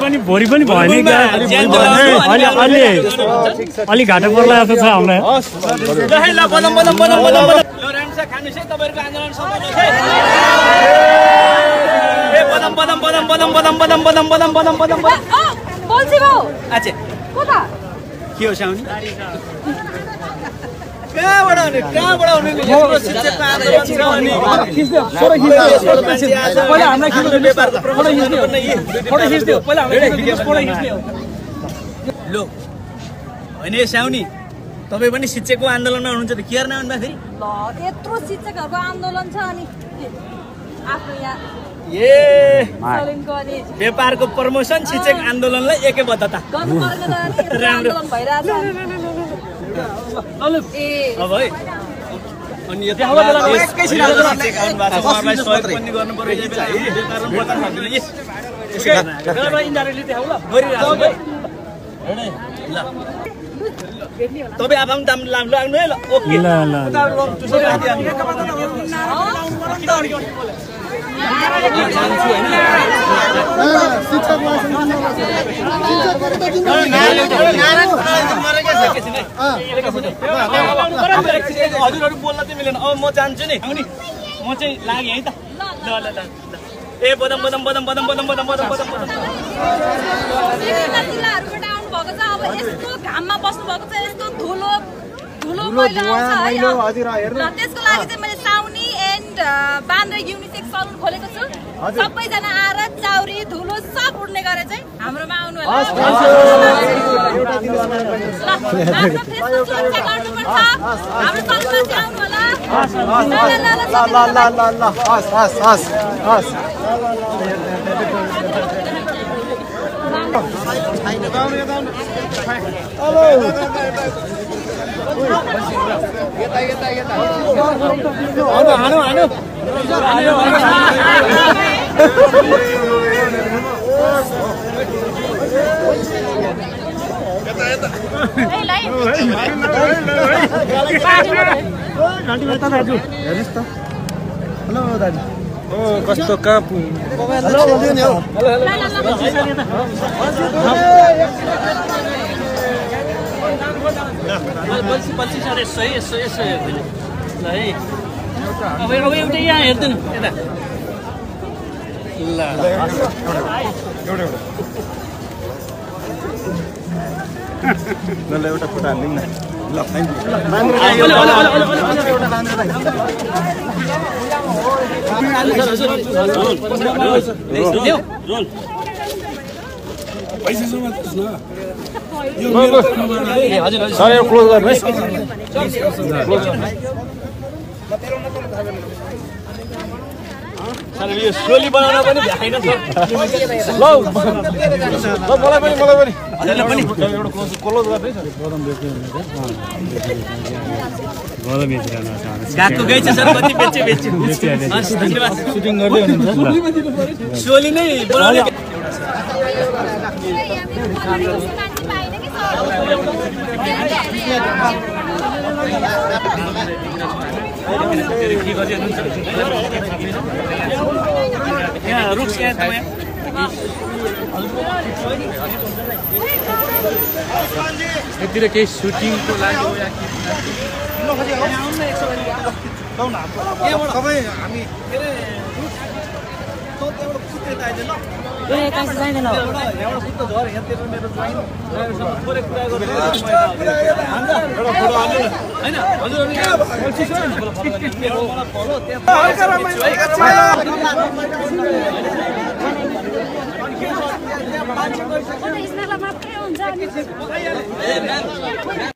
पनि भोरि पनि भयो नि अलि घाटा पर्ला जस्तो छ हामीलाई के हो साउनी लो होइन साउनी तपाईँ पनि शिक्षकको आन्दोलनमा हुनुहुन्छ त के गर्न आउनुभएको फेरि यत्रो शिक्षकहरूको आन्दोलन छ अनि आफ्नो यहाँ व्यापारको प्रमोसन शिक्षक आन्दोलनलाई एकैबद्धता अब है अनि तपाईँ आफू दाम लाग्नु है ल हजुरहरू बोल्न चाहिँ मिलेन अब म जान्छु नि म चाहिँ लागेँ है त ल ल ल ए बदम बदम बदम बदम बदम बदम बदम बदम जिल्लाहरुबाट आउनु भएको छ अब यस्तो घाममा बस्नु भएको छ यस्तो धुलो मैला आउँछ है त्यसको लागि चाहिँ मैले साउनी एन्ड बान्द्रा युनिसेक्स सलुन खोलेको छु सबैजना आएर चाउरी धुलो सब उड्ने गरे चाहिँ हाम्रोमा आउनु होला कस्तो कहाँ अब एउटा यहाँ हेर्दैन यता ल एउटा फोटो हालिदिउँ न ल क्लोज यो सोली बनाउन पनि भ्याएन ल मलाई पनि गाको गई छ सर कति बेच्यो धन्यवाद सुटिङ गर्दै हुनुहुन्छ सोली नै बनाउने यहाँ रुक्स यहाँ यतिर केही सुटिङको लागि मात्रै हुन्छ